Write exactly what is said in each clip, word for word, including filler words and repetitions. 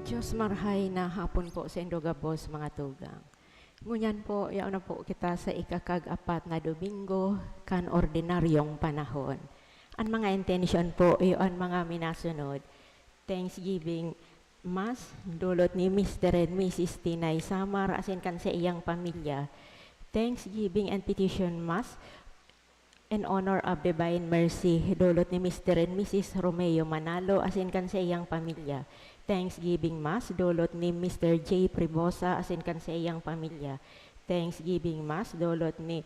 Diyos marhay na hapon po saindo gabos, mga tugang. Ngunyan po, yaon na po kita sa ikakag-apat na Domingo kan ordinaryong panahon. An mga intensyon po iyo an mga minasunod: Thanksgiving Mass, dulot ni Mister and Missus Tinay Samar asin kan saiyang pamilya. Thanksgiving and Petition Mass, in honor of Divine Mercy, dulot ni Mister and Missus Romeo Manalo asin kan saiyang pamilya. Thanksgiving Mass, dulot ni Mister J Pribosa asin kan saiyang pamilya. Thanksgiving Mass, dulot ni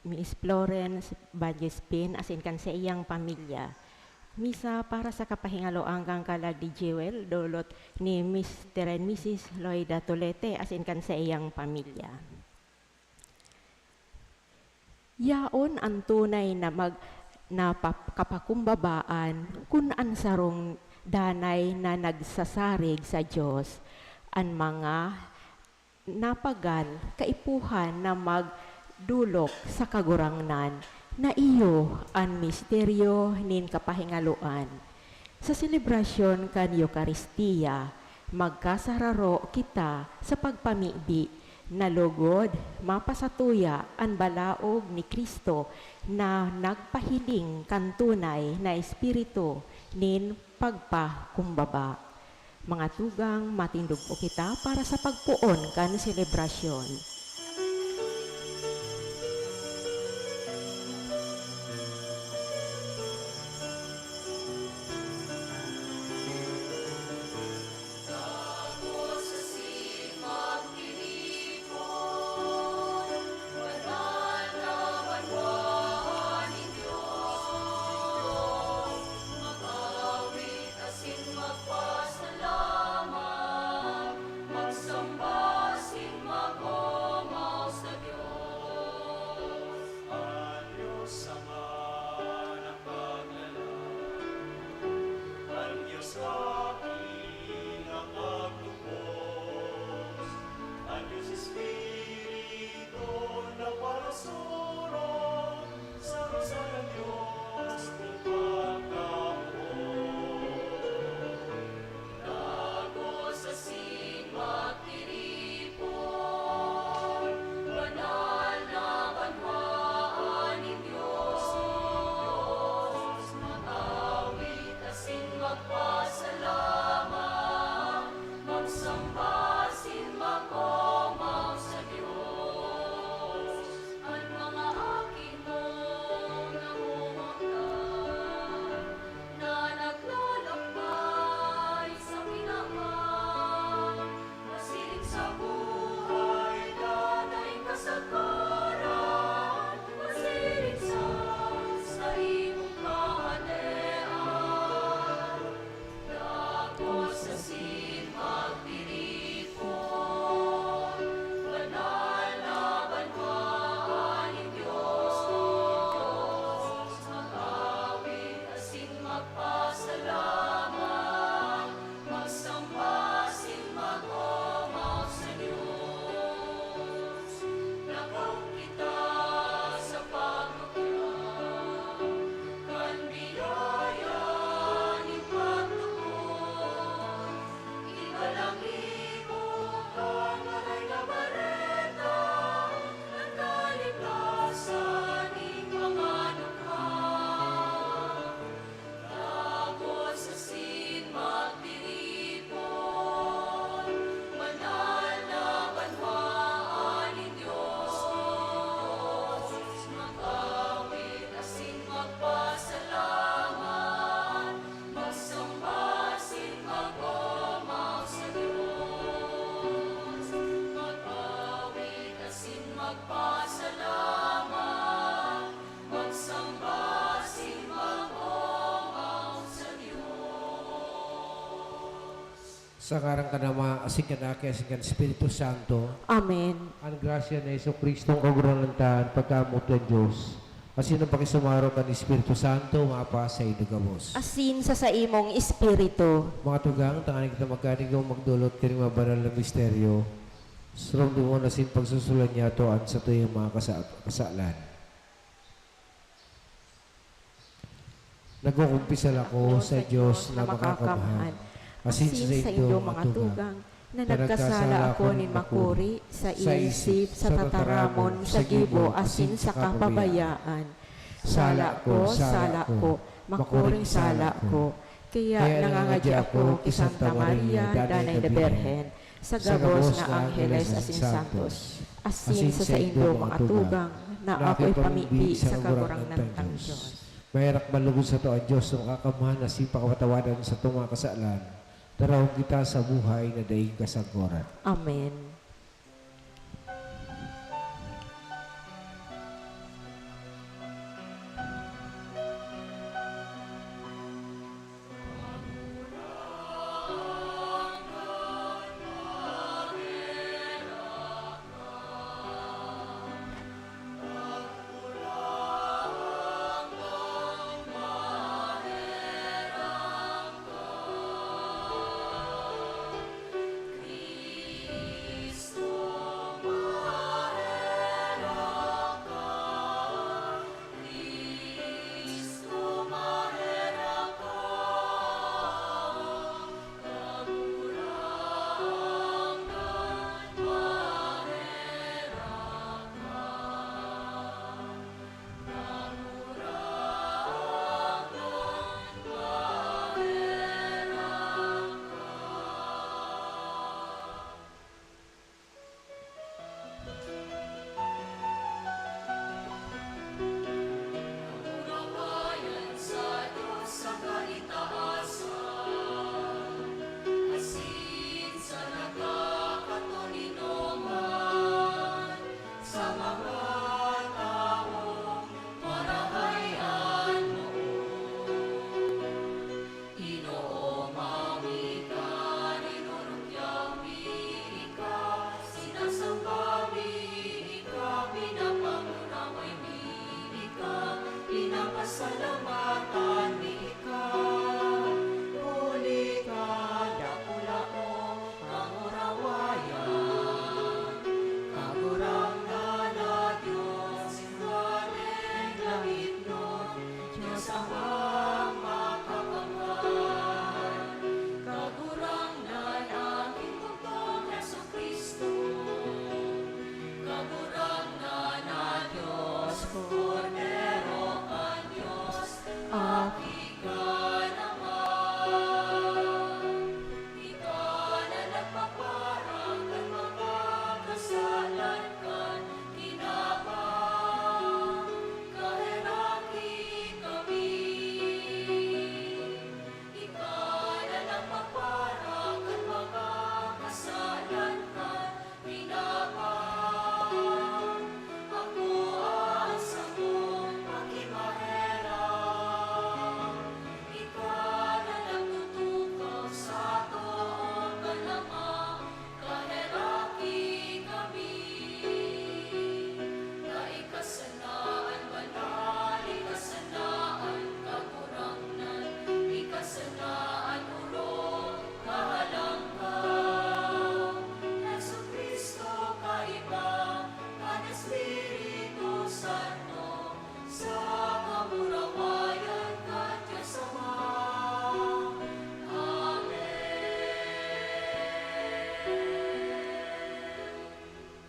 Miss Florence Vallespin asin kan saiyang pamilya. Misa para sa kapahingaloan kan Kalag ni Jewel, dulot ni Mister and Missus Loida Tolete, asin kan saiyang pamilya. Yaon an tunay na mag-, na pap-, kapakumbabaan kun an sarong danay na nagsasarig sa Dios, an mga napagan kaipuhan na magdolok sa Kagurangnan, na iyo an misteryo nin kapahingaloan. Sa selebrasyon kan Eukaristia, magkasararo kita sa pagpamibi na lugod mapasatuya an balaog ni Cristo na nagpahiling kan tunay na espiritu nin pagpakumbaba. Mga tugang, matindog po kita para sa pagpoon kan selebrasyon. Asin magpasalamat, magsamba asin mag-omaw sa Dios. An Dios Ama na paglalang, an Dios Aki na pagtubos, an Dios Espiritu na parasurog, sa rosa ng Diyos nin pagkabuo. Dagos asin magtiripon, banal na banwaan nin Diyos. Mag-awit asin magpasalamat, magsamba asin mag-omaw sa Diyos. An mga aki mo nangungulta, na naglalakbay sa kinaban, masiring sa buhay, danay kasakoran, masiring sa saimong kahadean. Dagos asin magtiripon, banal na banwaan nin Diyos. Mag-awit asin magpasalamat, magsamba asin mag-omaw sa Diyos. Lakaw kita sa pagluya kan biyaya nin pagtubos. Ibalang ibo kan Maray na Bareta, an kaligtasan nin mga dukha. Dagos asin magtiripon, banal na banwaan nin Diyos. Mag-awit asin magpasalamat, magsamba asin mag-omaw sa Diyos. Mag-awit asin magpasalamat, magsamba asin mag-omaw sa Diyos. Sa ngaran kan Ama, asin kan Aki, asin kan Espiritu Santo. Amen. An grasya ni Jesu-Cristo, an Kagurangnan ta, an pagkamoot kan Dios, asin an pakisumaro kan Espiritu Santo, mapasaindo gabos. Asin sa saimong espiritu. Mga tugang, tanganing kita magkadigo, magdolot kaning mga banal na misteryo. Surumdumon asin pagsusulan niyato an satuyang mga kasa-, kasalan. Nagkukumpisal ako sa Dios na makakamhan, asin sa saindo, mga tugang, na nagkasala ako nin makuri, sa isip, sa tataramon, sa gibo, asin sa kapabayaan. Sala ko, sala ko, makuring sala ko. Kaya nangangadya ako ki Santa Maria, Danay na Birhen, sa gabos na angheles asin santos, asin sa saindo, mga tugang, na ako'y pamibi sa Kagurangnan tang Dios. Maherak man logod sato an Dios na makakamhan asin pakapatawadan satong mga kasalan. Darahon kita sa buhay na daing kasagkoran. Amen.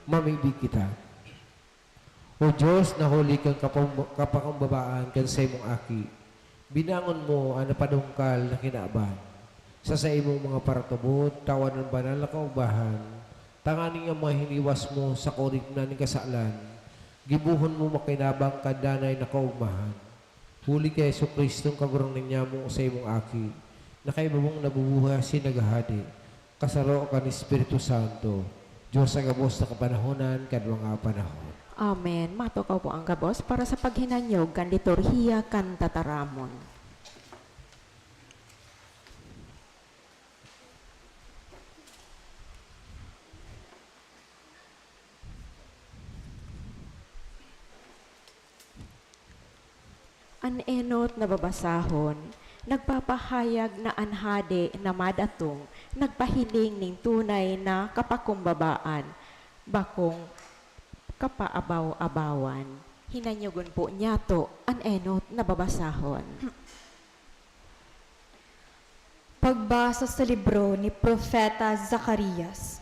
Mamibi kita. O Dios, na huli kan kapam-, kapakumbabaan kan saimong Aki, binangon mo an napadungkal na kinaban. Sa saimong mga paratubod, tawan an banal na kaogmahan, tanganing an mga hiniwas mo sa korigna nin kasalan, gibohon mo makinabang kan danay na kaogmahan. Huli ki Jesu-Cristong Kagurangnan niamo, saimong Aki, na kaiba mong nabubuhay asin naghahade, kasaro kan Espiritu Santo, Dios sa gabos na kapanahonan kan mga panahon. Amen. Matukaw po ang gabos para sa paghinanyog kan liturhiya kan tataramon. An enot na babasahon, nagpapahayag na an hade na madatong nagpahiling nin tunay na kapakumbabaan, bakong kapaabaw-abawan. Hinanyogon po niyato an enot na babasahon. Pagbasa sa libro ni Propeta Zacarias.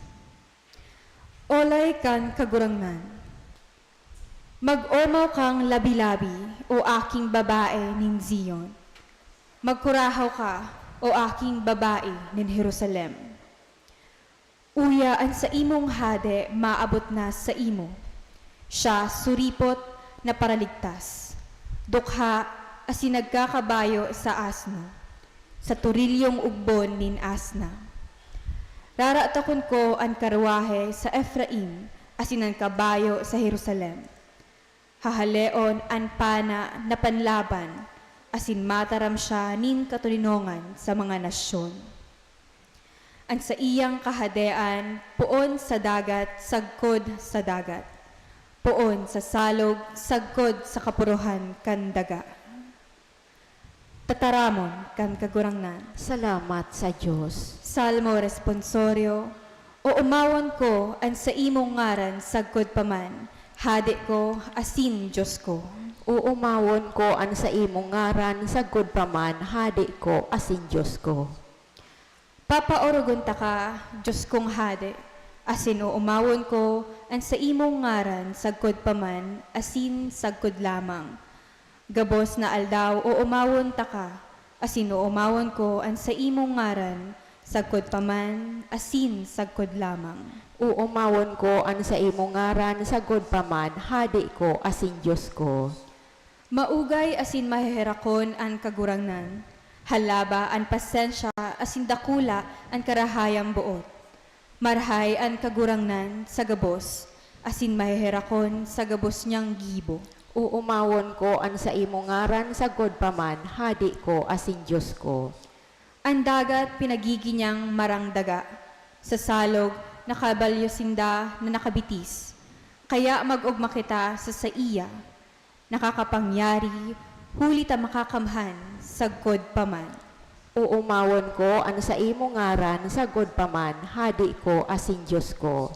Olay kan Kagurangnan. Mag-omaw kang labi-labi, o aking babae nin Zion. Magkurahaw ka, o aking babae nin Jerusalem. Uya, an saimong hade maabot na saimo. Siya suripot na paraligtas, dukha asin nagkakabayo sa asno, sa torilyong ugbon nin asna. Raratakon ko an karwahe sa Efraim asin an kabayo sa Jerusalem. Hahaleon an pana na panlaban, asin mataram siya nin katoninongan sa mga nasyon. An saiyang kahadean poon sa dagat sagkod sa dagat, poon sa salog sagkod sa kapurohan kan daga. Tataramon kan Kagurangnan. Salamat sa Dios. Salmo Responsorio. Oomawon ko an saimong ngaran sagkod pa man, Hade ko asin Dios ko. Oomawon ko an saimong ngaran sagkod pa man, Hade ko asin Dios ko. Papaorogon taka, Dios kong Hade, asin oomawon ko an saimong ngaran sagkod pa man asin sagkod lamang. Gabos na aldaw oomawon taka, asin oomawon ko an saimong ngaran sagkod pa man asin sagkod lamang. Oomawon ko an saimong ngaran sagkod pa man, Hade ko asin Dios ko. Maugay asin maheherakon an Kagurangnan, halaba an pasensya asin dakula an karahayang boot. Marahay an Kagurangnan sa gabos, asin maheherakon sa gabos niyang gibo. Oomawon ko an saimong ngaran sagkod pa man, Hade ko asin Dios ko. An dagat pinagigi niyang marang daga, sa salog nakabalyo sinda na nakabitis. Kaya mag-ogma kita sa saiya, Nakakapangyari, huli ta makakamhan sagkod pa man. Oomawon ko an saimong ngaran sagkod pa man, Hade ko asin Dios ko.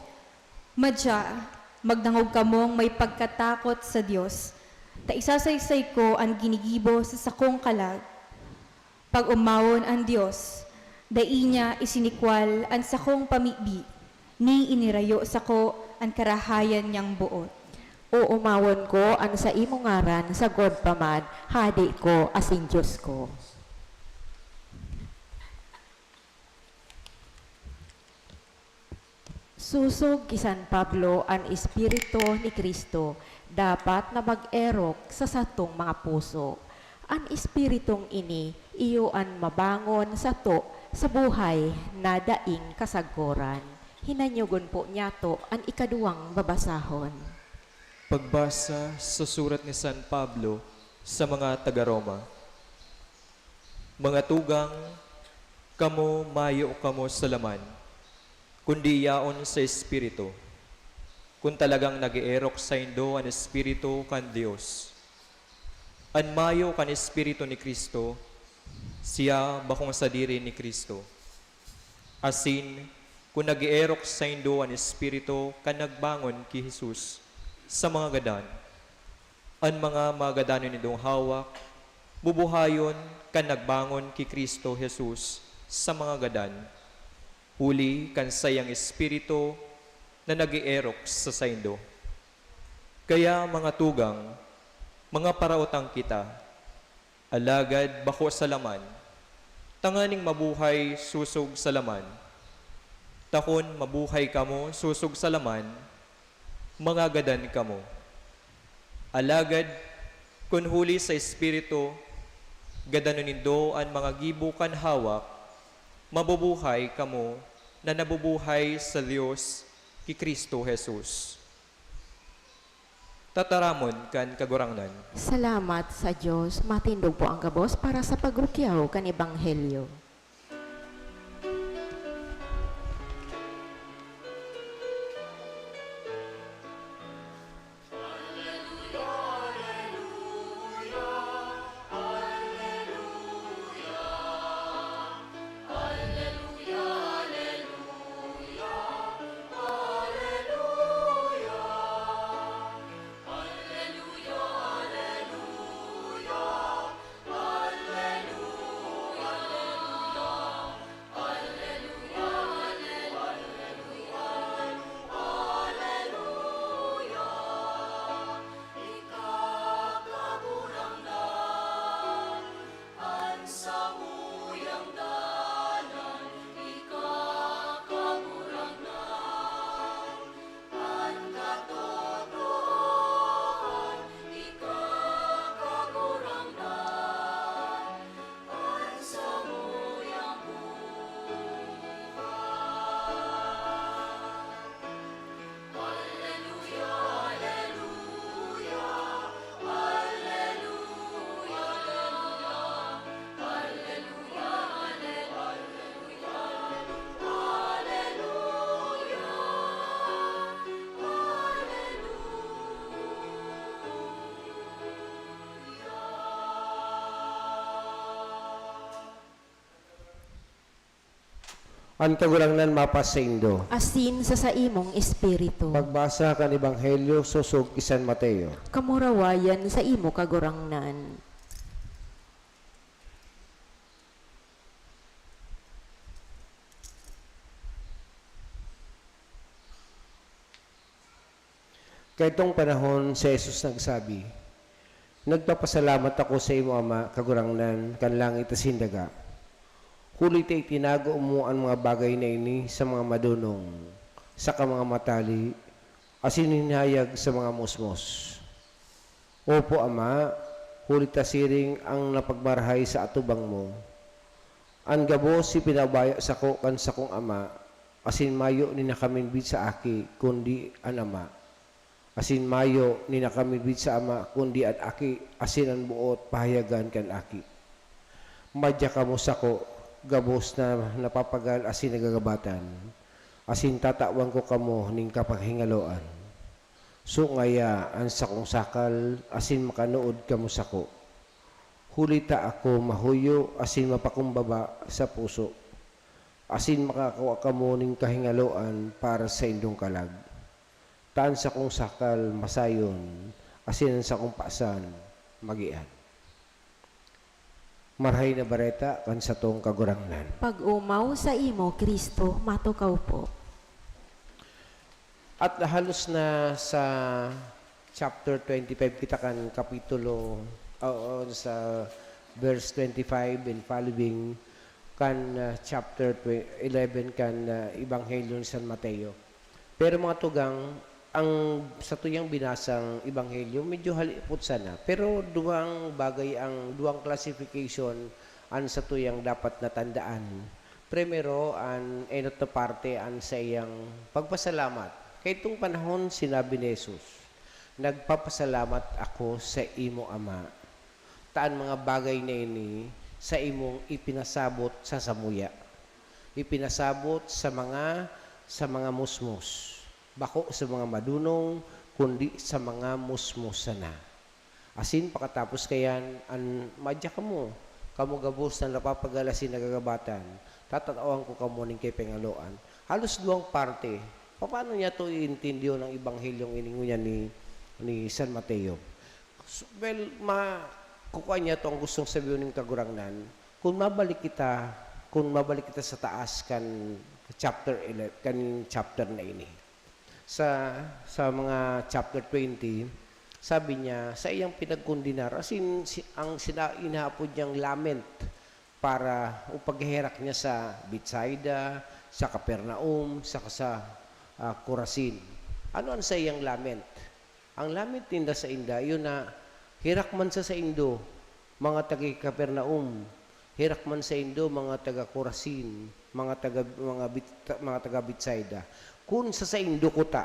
Madya, magdangog kamong may pagkatakot sa Dios, ta isasaysay ko an ginigibo sa sakong kalag. Pag-omawon an Dios, dai niya isinikwal an sakong pamibi, ni inirayo sako an karahayan niyang boot. Oomawon ko an saimong ngaran sagkod pa man, Hade ko asin Dios ko. Sosog ki San Pablo, an Espiritu ni Cristo dapat na mag-erok sa satong mga puso. An Espiritong ini iyo an mabangon sato sa buhay na daing kasagkoran. Hinanyogon po niyato an ikaduwang babasahon. Pagbasa sa surat ni San Pablo sa mga taga-Roma. Mga tugang, kamo, mayo kamo sa laman, kundi yaon sa Espiritu, kun talagang nag-eerok saindo an Espiritu kan Dios. An mayo kan Espiritu ni Cristo, siya bakong sadiri ni Cristo. Asin, kun nag-eerok saindo an Espiritu kan nagbangon ki Jesus sa mga gadan, an mga magadanon nindong hawak, bubuhayon kan nagbangon ki Cristo Jesus sa mga gadan. Huli kan saiyang Espiritu, na nag-eerok sa saindo. Kaya, mga tugang, mga parautang kita, alagad bako sa laman, tanganing mabuhay sosog sa laman. Ta kun mabuhay kamo sosog sa laman, mangagadan kamo. Alagad kun huli sa Espiritu, gadanon nindo an mga gibo kan hawak, mabubuhay kamo na nabubuhay sa Dios ki Cristo Jesus. Tataramon kan Kagurangnan. Salamat sa Dios. Matindog po ang gabos para sa pagrukyaw kan Ebanghelyo. An Kagurangnan mapasaindo. Asin sa saimong espiritu. Pagbasa kan Ebanghelyo sosog ki San Mateo. Kamurawayan sa imo, Kagurangnan. Kaitong panahon, si Jesus nagsabi, "Nagpapasalamat ako sa imo, Ama, Kagurangnan kan langit asin daga, huli ta itinago mo an mga bagay na ini sa mga madonong, saka mga matali, asin hinayag sa mga musmos. Opo, Ama, huli ta siring an napagmarahay sa atubang mo. An gabos ipinaubaya sako kan sakong Ama, asin mayo nin nakakamidbid sa Aki, kundi an Ama. Asin mayo nin nakakamidbid sa Ama, kundi an Aki, asin an boot pahayagan kan Aki. Madya kamo sako, gabos na napapagal asin nagagabatan, asin tatawan ko kamo nin kapanghingaloan. Sungaya an sakong sakal, asin makanood kamo sako. Huli ta ako mahuyo asin mapakumbaba sa puso, asin makakua kamo nin kahingaloan para sa saindong kalag. Ta an sakong sakal masayon, asin an sakong pasan magian." Marahay na Bareta kan satong Kagurangnan. Pag-omaw saimo, Cristo, matukaw po. At halos na sa chapter twenty-five kita kan kapitulo, o, o, sa verse twenty-five and following kan, ah, chapter twe-, eleven kan, ah, Ebanghelyo ni San Mateo. Pero, mga tugang, ang satuyang binasang ebanghelyo, medyo halipot sana. Pero duwang bagay ang, duwang classification ang satuyang dapat na tandaan. Primero, an enot na parte, an saiyang pagpasalamat. Kaitong panahon, sinabi ni Jesus, "Nagpapasalamat ako sa imo, Ama, ta an mga bagay na ini saimong ipinasabot sa samuya, ipinasabot sa mga, sa mga musmos, bako sa mga madonong, kundi sa mga musmos sana. Asin pakatapos kaiyan, an madya kamo, kamo gabos na napapagal asin nagagabatan, tatatawan ko kamo nin kahingaloan." Halos duwang parte. Papaano niya to iintindi ang ebanghelyong ini ngunyan ni, ni San Mateo? So, well, ma-, kukua niya to ang gustong sabihon nin Kagurangnan. Kung mabalik kita, kung mabalik kita sa taas kan chapter eleven, kan chapter na ini. Sa, sa mga chapter twenty, sabi niya, sa iyang pinagkondenar, as in, si, ang sina-, inaapod niyang lament para o pagheherak niya sa Bethsaida, sa Capernaum, saka sa, ah, Corazin. Ano ang sa iyang lament? Ang lament ninda sainda, iyo na, "Herak man sa saindo, mga taga Capernaum, herak man saindo, mga taga Corazin, mga taga, mga Bit-, mga taga Betsaida, kun sa saindo kuta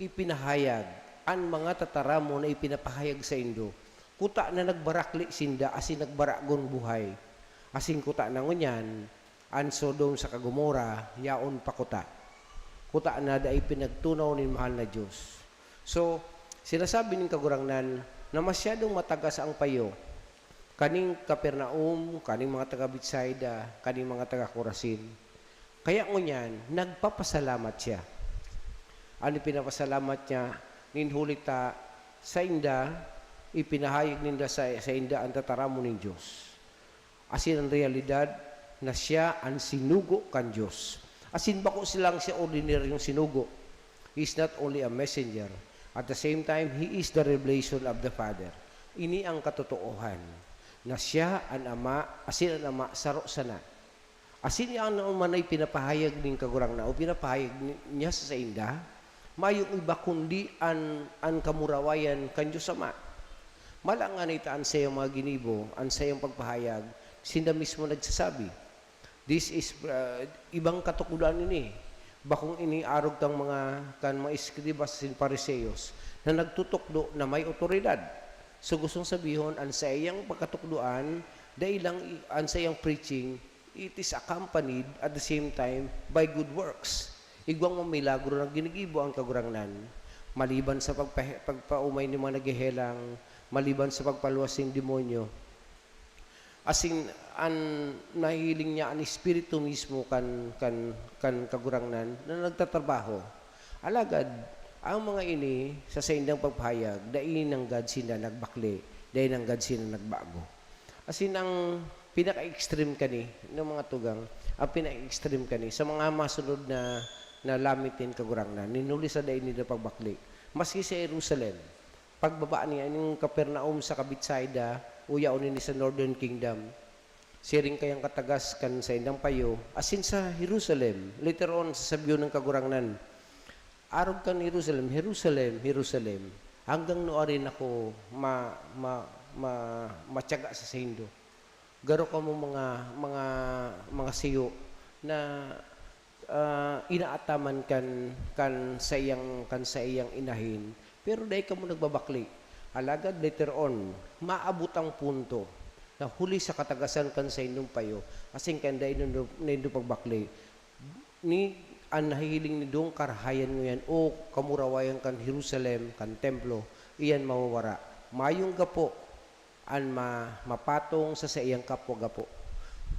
ipinahayag an mga tataramon na ipinapahayag saindo, kuta na nagbarakli sinda asin nagbaragon buhay, asin kuta na ngunyan, an Sodom saka Gomorra yaon pa kuta. Kuta na dai pinagtunaw nin mahal na Dios." So, sinasabi nin Kagurangnan na masyadong matagas ang payo kaning Capernaum, kaning mga taga Betsaida, kaning mga taga Corazin. Kaya ngunyan, nagpapasalamat siya. Ano pinapasalamat niya? Nin huli ta, sainda, ipinahayag ninda sa, sainda an tataramon nin Dios. Asin an realidad na siya an sinugo kan Dios. Asin bako silang siya ordinaryong sinugo. He is not only a messenger, at the same time, he is the revelation of the Father. Ini ang katotoohan, na siya an Ama, asin an Ama saro sana. Asin an ano man na ipinapahayag nin Kagurangnan o pinapahayag ni-, niya sa sainda, mayong iba kundi an, an kamurawayan kan Dios Ama. Malangan ita an saiyang mga ginibo, an saiyang pagpahayag, sinda mismo nagsasabi. This is, ah, ibang katukodan ini. Bakong ini arog kan mga, kan mga eskribas asin Fariseos na nagtutukdo na may awtoridad. So, gustong sabihon, an saiyang pagkatukdoan, dai lang i-, an saiyang preaching, it is accompanied at the same time by good works. Igwang mga milagro na ginigibo ang Kagurangnan, maliban sa pagpahe-, pagpaomay nin mga naghehelang, maliban sa pagpaluwas nin demonyo. Asin an nahihiling niya an Espiritu mismo kan, kan, kan Kagurangnan na nagtatrabaho. Alagad, ang mga ini, sa saindang pagpahayag, dai nanggad sinda nagbakle, dai nanggad sinda nagbago. Asin ang pinaka-extreme kani, ng mga tugang, ang pinaka-extreme kani, sa mga masunod na, na lamit nin Kagurangnan, nin huli sa dai ninda pagbakle, maski sa Jerusalem, pagbaba niya, ning Capernaum saka Betsaida, o yaon ini sa Northern Kingdom, siring kayang katagas kan saindang payo, asin sa Jerusalem, later on, sasabiyon nin Kagurangnan, "Arog kan Jerusalem, Jerusalem, Jerusalem, hanggang nuarin ako ma-, ma-, ma-, matyaga sa saindo? Garo kamo mga, mga, mga siyo na, ah, inaataman kan, kan saiyang, kan saiyang inahin, pero dai kamo nagbabakle. Alagad later on, maabot ang punto na huli sa katagasan kan saindong payo, asin kan dai nindo, nindo pagbakle, ni an nahihiling nindong karahayan ngunyan o kamurawayan kan Jerusalem, kan templo, iyan mawawara. Mayong gapo an ma-, mapatong sa saiyang kapwa gapo."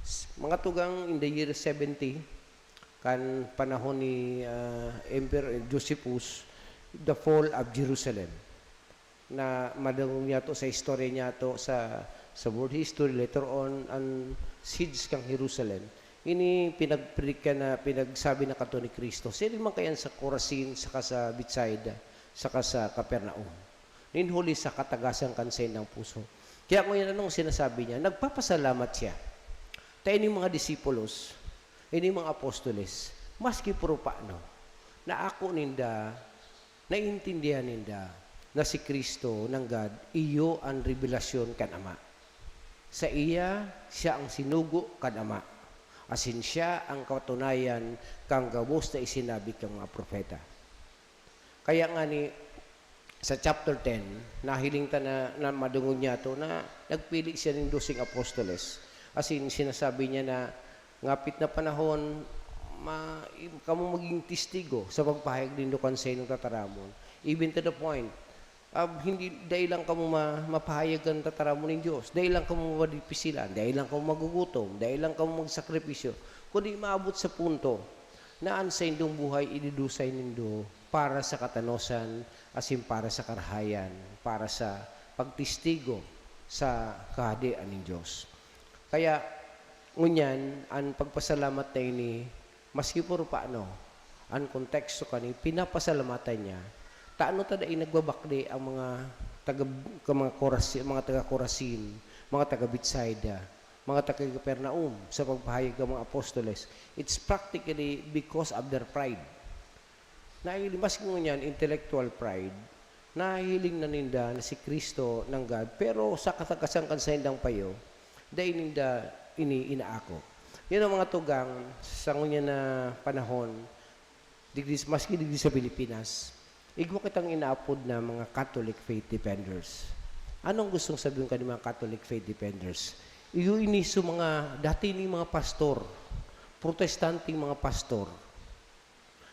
S-, mga tugang, in the year seventy, kan panahon ni, ah, Emperor Josephus, the fall of Jerusalem. Na madangog niyato sa istorya niyato sa, sa world history, later on, an siege kan Jerusalem. Ini pinagpredict na, pinagsabi na kadto ni Cristo. Siring man kaiyan sa Corazin, saka sa Betsaida, saka sa Capernaum. Nin huli sa katagasan kan saindang puso. Kaya ngunyan, anong sinasabi niya? Nagpapasalamat siya. Ta ining mga disipulos, ining mga apostoles, maski puro paano, naako ninda, naintindihan ninda na si Cristo nanggad iyo an revelasyon kan Ama. Saiya, siya ang sinugo kan Ama, asin siya ang katunayan kan gabos na isinabi kan mga propeta. Kaya ngani, sa chapter ten, nahiling ta na, na madungog niyato na nagpili siya nin doseng apostoles. Asin sinasabi niya na, "Ngapit na panahon, ma-, kamo magin testigo sa pagpahayag nindo kan saindong tataramon." Even to the point, ah, hindi, dai lang kamo ma-, mapahayag kan tataramon nin Dios. Dai lang kamo madipisilan, dai lang kamo magugutom, dai lang kamo magsakripisyo, kundi maabot sa punto na an saindong buhay idudusay nindo para sa katanosan asin para sa karahayan, para sa pagtestigo sa Kahadean nin Dios. Kaya, ngunyan, an pagpasalamat na ini, maski puro paano, Ang konteksto kani, pinapasalamatan niya. Tano ta dai nagbabakle ang mga taga, ka mga Korasi-, mga taga Corazin, mga taga Betsaida, mga taga Capernaum sa pagpahayag ng mga apostoles? It's practically because of their pride. Nahiling, maski ngunyan, intellectual pride, nahiling na ninda na si Cristo nanggad, pero sa katagasan kan saindang payo, dai ninda ini inaako. Yan ang mga tugang sa ngunyan na panahon, digdi, maski digdi sa Pilipinas, igwa kitang inaapod na mga Catholic faith defenders. Anong gustong sabihin ka ng mga Catholic faith defenders? Iyo ini sa mga, dati ni mga pastor, protestanteng mga pastor.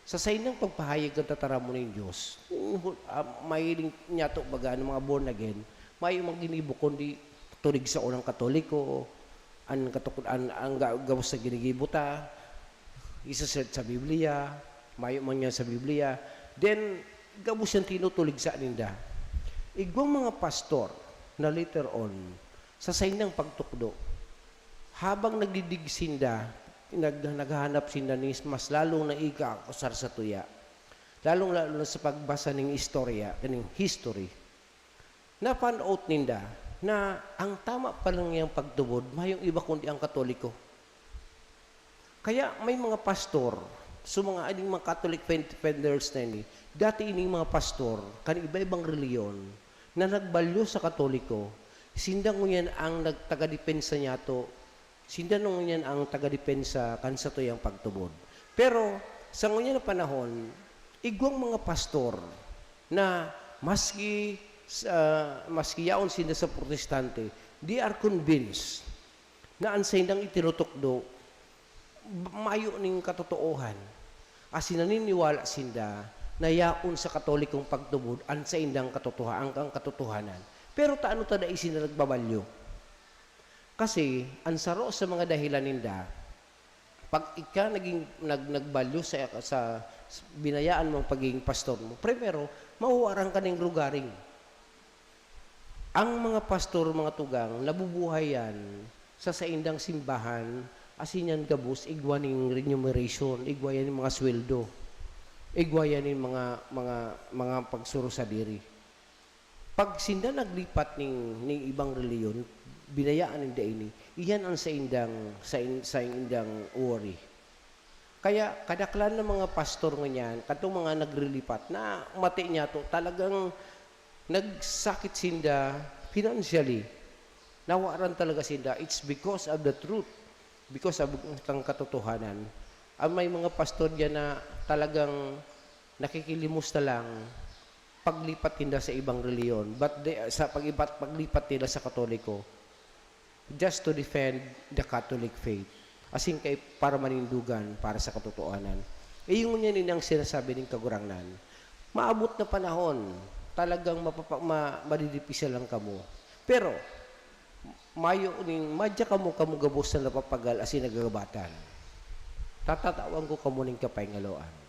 Sa saindang pagpahayag kan tataramon nin Dios, ah, mahiling niyato baga an mga born again, mayo mang ginibo kundi tulig sa unang Katoliko, an katukod-, an, an ga-, gabos na ginigibo ta, isa-search sa Biblia, mayo man yan sa Biblia, then gabos yang tinutuligsa ninda. Igwang mga pastor na later on, sa saindang pagtukdo, habang nagdidig sinda, nag-, naghahanap sinda ni mas lalong naikaakusar sa tuya, lalong-lalo na sa pagbasa ning istorya, kaning history, na-found out ninda na ang tama pa lang niyang pagtubod, mayong iba kundi ang Katoliko. Kaya may mga pastor, so mga, aning mga Catholic fen-, defenders na ini, dati ining mga pastor, kan iba-ibang reliyon, na nagbalyo sa Katoliko, sinda ngunyan ang nagtagadepensa niyato, sinda ngunyan ang tagadepensa kan satuyang pagtubod. Pero, sa ngunyan na panahon, igwang mga pastor na maski, sa, maski yaon sinda sa protestante, they are convinced na an saindang itinutukdo, b-, mayo ning katotoohan. Asin naniniwala sinda na yaon sa Katolikong pagtubod an saindang katotoha-, ang, ang katotohanan. Pero tano ta dai sinda nagbabalyo? Kasi an saro sa mga dahilan ninda, pag ika naging, nag-, nagbalyo sa, sa, sa binayaan mong pagiging pastor mo, primero, mahuwaran ka ning rugaring. Ang mga pastor, mga tugang, nabubuhay yan sa saindang simbahan, asin yan gabos igwa ning remuneration, igwa yan ning mga sweldo, igwa yan ning mga, mga, mga pagsuro sadiri. Pag sinda naglipat ning, ning ibang reliyon, binayaan ninda ini, iyan ang saindang, sain-, saindang worry. Kaya kadaklan ng mga pastor ngunyan, kadtong mga naglilipat, na mati niyato, talagang nagsakit sinda financially. Nawaran talaga sinda. It's because of the truth, because of ang katotohanan. Ang may mga pastor diyan na talagang nakikilimos na lang paglipat ninda sa ibang reliyon, but they, sa pag-ipat-, paglipat nila sa Katoliko, just to defend the Catholic faith. Asin kay para manindugan para sa katotohanan. Eh, yung ngunyan ini ang sinasabi ning Kagurangnan, maabot na panahon, talagang mapapa-, ma-, madidipisa lang kamo. Pero, mayo ning, madya kamo, kamo gabos na napapagal asin nagagabatan. Tatatawan ko kamo ning kapahingaloan.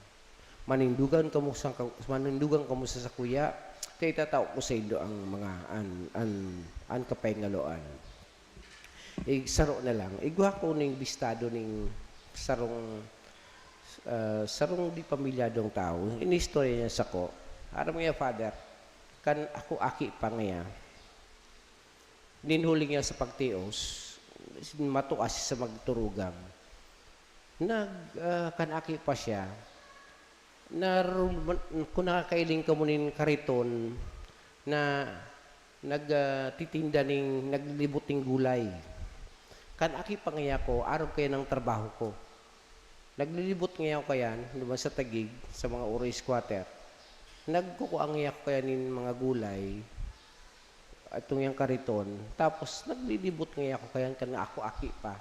Manindugan kamo sa ka-, manindugan kamo sa sakuya, kay itatao ko saindo ang mga an, an, an kapahingaloan. Igsaro na lang, igwa ko ning bistado ning sarong, ah, sarong di pamilyadong tawo. Inistorya niya sako, "Aram mo yan, Father, kan ako aki pa ngaya, nin huli niya sa pagtios, matuas sa magturugang. Nag, ah, kan aki pa siya, narum-, kung nakakailing kamo nin kariton na nag, ah, titinda ning, naglilibot ning gulay. Kan aki pa ngaya ko, arog kaya ng trabaho ko. Naglilibot ngaya ako kayan, duman sa Taguig, sa mga Uri Squatter. Nagkukua ngaya ako kayan nin mga gulay, itong yang kariton. Tapos, naglilibot ngaya ako kayan, kan ako aki pa.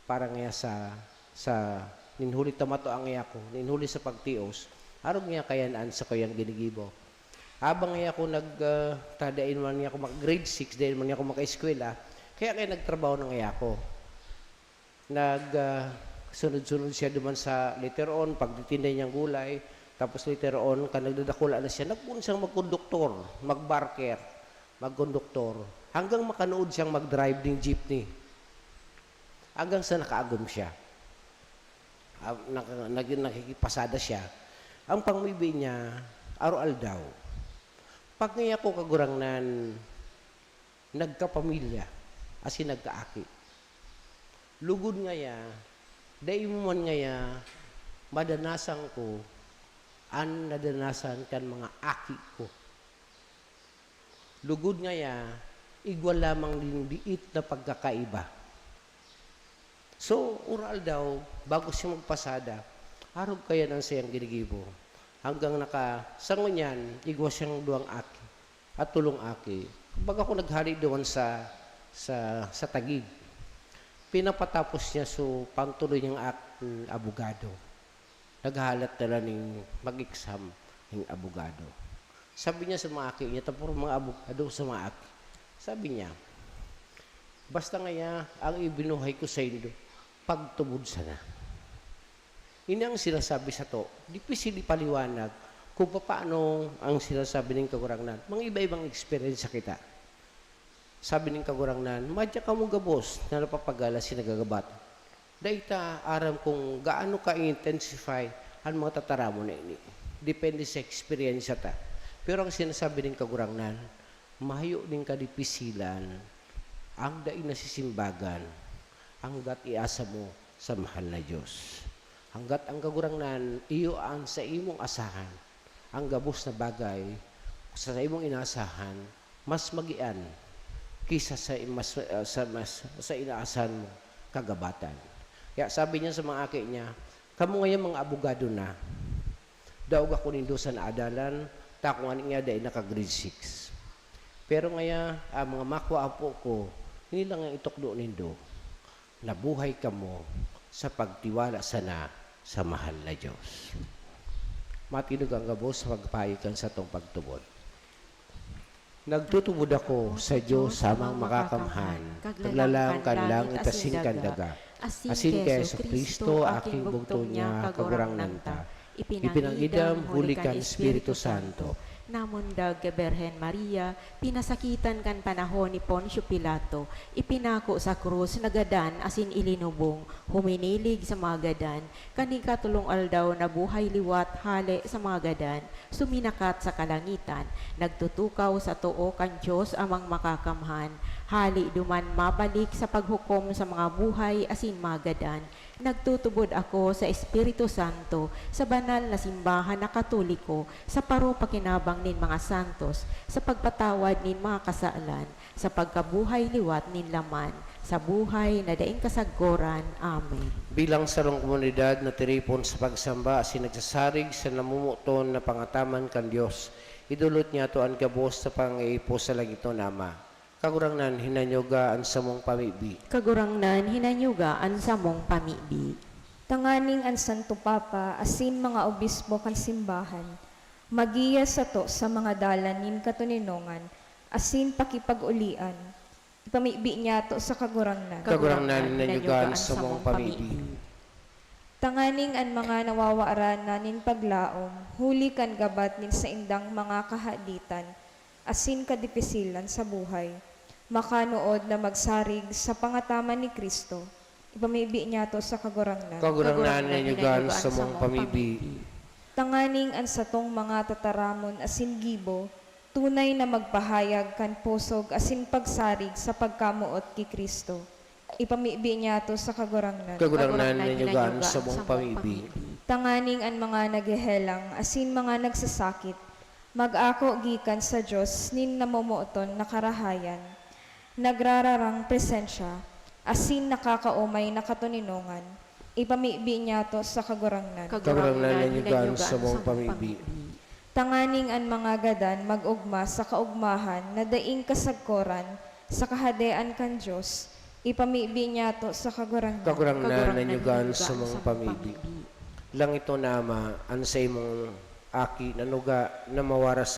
Para ngaya sa, sa, nin huli ta matua ngaya ako, nin huli sa pagtios, arog ngaya kayan an sakuyang ginigibo." Habang ngaya ako nag, ah, ta-, dai man ngaya ako maka-, grade six, dai man ngaya ako makaeskwela, kaya, kaya nagtrabaho na ngaya ako. Nag, ah, sunod-sunod siya duman sa later on, pagtitinda niyang gulay. Tapos later on, kan nagdadakula na siya, nagpoon siyang magkonduktor, magbarker, magkonduktor, hanggang makanood siyang mag-drive ning jeepney. Hanggang sa nakaagom siya. Ah, naka-, nag-, nakikipasada siya. Ang pangmibi niya, aroaldaw. Pag ngaya ko, Kagurangnan, nagkapamilya, asin nagkaaki. Lugod ngaya, dai mo man ngaya madanasan ko an nadanasan kan mga aki ko. Lugod ngaya, igwa lamang nin liit na pagkakaiba. So, aroaldaw, bago siya magpasada, arog kaiyan an saiyang ginigibo. Hanggang naka-, sa ngunyan, igwa siyang duwang aki at tolong aki. Baga ako naghali duman sa, sa, sa Taguig. Pinapatapos niya, so, pangtuloy niyang ak-, abogado. Naghahalat na lang ning mag-exam ning abogado. Sabi niya sa mga aki niya, tapos mga abogado, sa mga aki, sabi niya, "Basta ngaya, ang ibinuhay ko saindo, pagtubod sana." Ini ang sinasabi sato, dipisil ipaliwanag kung papaano ang sinasabi ning Kagurangnan. Mga iba-ibang eksperyensya kita. Sabi ning Kagurangnan, "Madya kamo gabos na napapagala si nagagabat." Dai ta aram kung gaano ka-intensify an mga tataramon na ini. Depende sa eksperyensya ta. Pero ang sinasabi nin Kagurangnan, mayo nin kadipisilan ang dai nasisimbagan, hanggat iasa mo sa mahal na Diyos. Hanggat ang Kagurangnan iyo an saimong asahan, ang gabos na bagay sa saimong inaasahan, mas magian ki sa, sa, mas, ah, sa, mas, sa inaasahan mo kagabatan. Kaya sabi niya sa mga aki niya, "Kamo ngayon mga abogado na, daog ako nindo sa naadalan, ta ako ngani niya dai naka-grade six. Pero ngaya, ang mga makwa apo ko, ini lang ang itukdo nindo." Nabuhay kamo sa pagtiwala sana sa mahal na Diyos. Matinog ang gabos sa pagpayo kan satong pagtubod. Nagtutubod ako sa Diyos, sa Amang Makakamhan, kaglalang kan langit asin kan daga, asin ki Jesu-Cristo, aking bugtong niya, Kagurangnan ta. Ipinangidam huli kan Espiritu Santo. Namundag ki Birhen Maria, pinasakitan kan panahon ni Poncio Pilato, ipinako sa krus, nagadan asin ilinubong, huminilig sa mga gadan, kan ikatolong aldaw nabuhay liwat hale sa mga gadan, suminakat sa kalangitan, nagtutukaw sa too kan Dios Amang Makakamhan, hale duman mabalik sa paghukom sa mga buhay asin mga gadan, Nagtutubod ako sa Espiritu Santo, sa banal na simbahan na Katoliko, sa paropakinabang nin mga santos, sa pagpatawad nin mga kasalan, sa pagkabuhay liwat nin laman, sa buhay na daing kasagkoran. Amen. Bilang sarong komunidad na tiripon sa pagsamba asin nagsasarig sa namomoton na pangataman kan Dios, idolot niyato an gabos na pangaipo sa langitnon na Ama. Kagurangnan, hinanyuga an samong pamibi. Kagurangnan, hinanyuga an samong pamibi. Tanganing an Santo Papa asin mga obispo kan simbahan magiya sato sa mga dalan nin katoninongan asin pakipag-olian, ipamibi niyato sa Kagurangnan. Kagurangnan, hinanyuga an samong pamibi. Tanganing an mga nawawaran na nin paglaom huli kan gabat nin saindang mga kahaditan asin kadipisilan sa buhay, makanood na magsarig sa pangataman ni Cristo, ipamibi niyato sa Kagurangnan. Kagurangnan, hinanyuga an samong pamibi. Tanganing an satong mga tataramon asin gibo tunay na magpahayag kan pusog asin pagsarig sa pagkamoot ki Cristo. Ipamibi niyato sa Kagurangnan. Kagurangnan, hinanyuga an samong pamibi. Tanganing an mga naghehelang asin mga nagsasakit mag-ako gikan sa Dios nin namomoton na karahayan, nagrararang presensya, asin nakakaomay na katoninongan, ipamibi niyato sa Kagurangnan. Kagurangnan, hinanyuga an samong pamibi. Tanganing an mga gadan mag-ogma sa kaogmahan na daing kasagkoran sa Kahadean kan Dios, ipamibi niyato sa Kagurangnan. Kagurangnan, hinanyuga an samong pamibi. Langitnon na Ama, an saimong Aki nanuga na mawaras